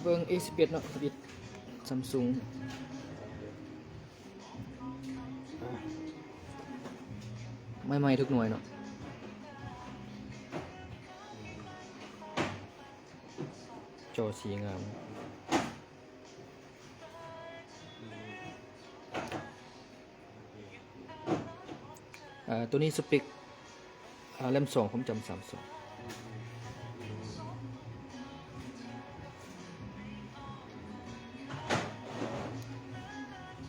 ເບິ່ງ ເອສິບເອັດເນາະ ສິບເອັດ Samsung ໃໝ່ໆ ທຸກໜ່ວຍເນາະ ຈໍສີງາມ. ອາ ໂຕນີ້ສະເປັກ ອາ ແຣມສອງ ຄວາມຈຳສາມສິບສອງ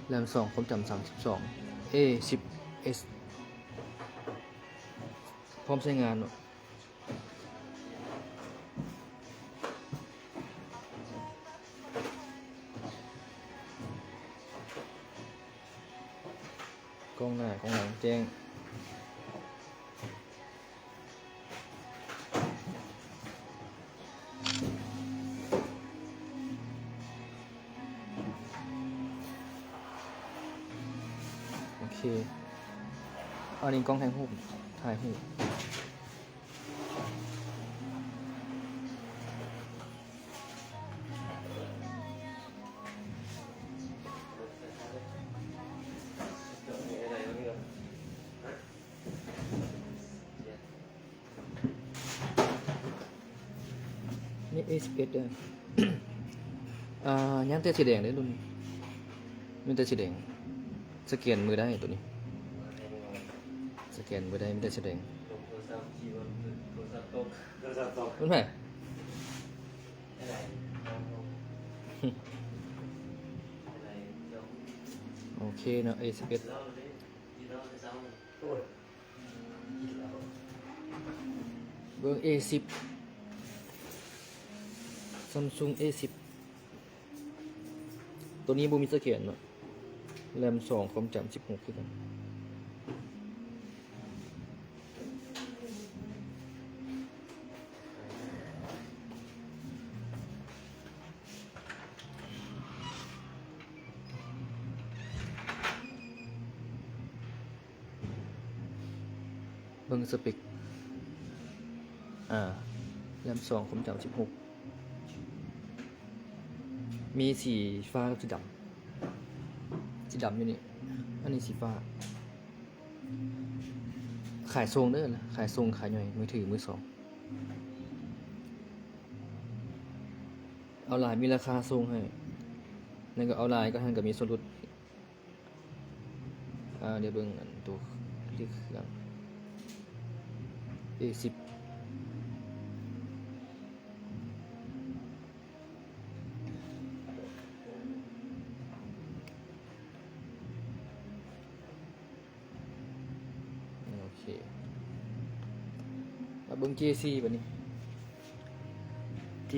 ແຣມສອງ ຄວາມຈຳສາມສິບສອງ ເອສິບເອັດ ພ້ອມໃຊ້ງານເນາະ. ກ້ອງໜ້າ ກ້ອງຫຼັງແຈ້ງ ໂອເຄ ອັນນີ້ກ້ອງຖ່າຍຮູບ ຖ່າຍຮູບ. ນີ້ ເອສິບເອັດ ເດີ ອ່າ ຍັງແຕ່ສີແດງເດ້ລຸ້ນນີ້ ມີແຕ່ສີແດງ ສະແກນມືໄດ້ໂຕນີ້ ສະແກນມືໄດ້ ມີແຕ່ສີແດງ. ລຸ້ນໃຜ? ໂອເຄເນາະ ເອສິບເອັດ ເບິ່ງ ເອສິບ Samsung ເອສິບ ໂຕນີ້ບໍ່ມີສະແກນເນາະ ແຣມສອງ ຄວາມຈຳສິບຫົກຄືກັນ. ເບິ່ງສະເປັກ ອາ ແຣມສອງ ຄວາມຈຳສິບຫົກ ມີສີຟ້າກັບສີດຳ ສີດຳຢູ່ນີ້ ອັນນີ້ສີຟ້າ. ຂາຍສົ່ງເດີ ຂາຍສົ່ງຂາຍຍ່ອຍ ມືຖືມືສອງ ເອົາຫຼາຍມີລາຄາສົ່ງໃຫ້ ແລ້ວກໍເອົາຫຼາຍກໍຫັ້ນກໍມີສ່ວນຫຼຸດ. ອາ ດຽວເບິ່ງອັນໂຕເລກເຄື່ອງ ເອສິບ ໂອເຄ ມາເບິ່ງ ເຈສີ່ ບາດນີ້ ເຈ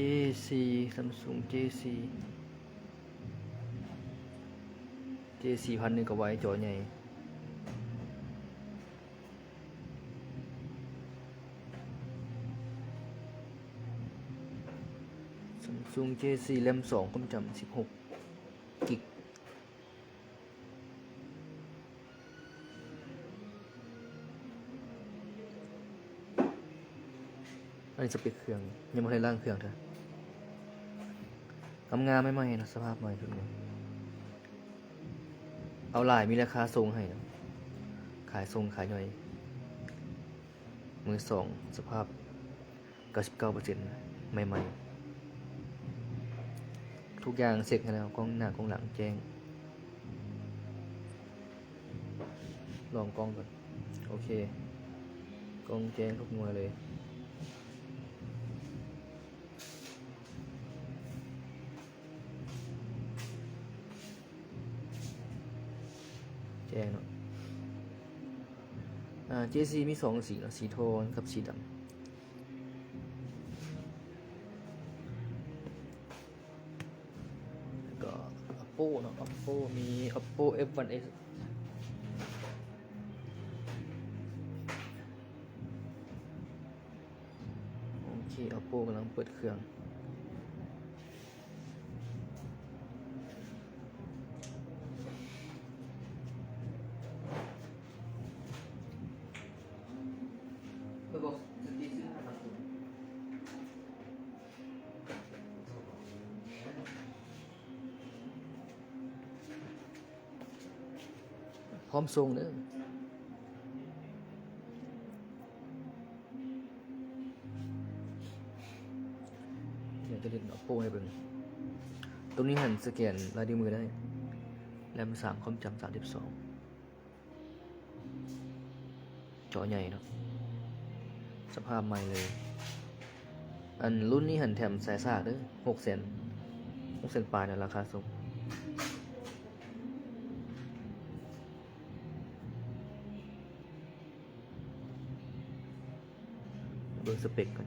ສີ່ Samsung ເຈສີ່ ເຈສີ່ ພັນໜຶ່ງ ກໍໄວ ຈໍໃຫຍ່ Samsung ເຈສີ່ ແຣມສອງ ຄວາມຈຳສິບຫົກກິກ. ອັນນີ້ສະເປັກເຄື່ອງ ຍັງບໍ່ໄດ້ລ້າງເຄື່ອງເທື່ອ ງາມໆ ໃໝ່ໆ ເນາະ ສະພາບໃໝ່ທຸກຢ່າງ ເອົາຫຼາຍມີລາຄາສົ່ງໃຫ້ເນາະ ຂາຍສົ່ງຂາຍຍ່ອຍ ມືສອງ ສະພາບເກົ້າສິບເກົ້າເປີເຊັນ ໃໝ່ໆ ທຸກຢ່າງເຊັກໃຫ້ແລ້ວ ກ້ອງໜ້າກ້ອງຫຼັງແຈ້ງ ລອງກ້ອງກ່ອນ ໂອເຄ ກ້ອງແຈ້ງທຸກໜ່ວຍເລີຍ ແຈ້ງເນາະ ອາ ເຈສີ່ ມີສອງສີເນາະ ສີທອງກັບສີດຳ. ແລ້ວກໍ Oppo ເນາະ Oppo ມີ Oppo ເອັຟ ວັນ ເອັກ ໂອເຄ Oppo ກຳລັງເປີດເຄື່ອງ. ລະບົບສະຕິຊື່ ຫ້າພັນສູນ. ພ້ອມສົ່ງເດີ. ດຽວຈະຫຼິ້ນໂອໂປໃຫ້ເບິ່ງ. ໂຕນີ້ຫັ້ນສະແກນລາຍນິ້ວມືໄດ້. ແຣມສາມ ຄວາມຈຳສາມສິບສອງ. ຈໍໃຫຍ່ເນາະ, ສະພາບໃໝ່ເລີຍ. ອັນລຸ້ນນີ້ຫັ້ນແຖມສາຍສາກເດີ, ຫົກແສນ, ຫົກແສນປາຍນະ ລາຄາສົ່ງ. ເບິ່ງສະເປັກກັນ.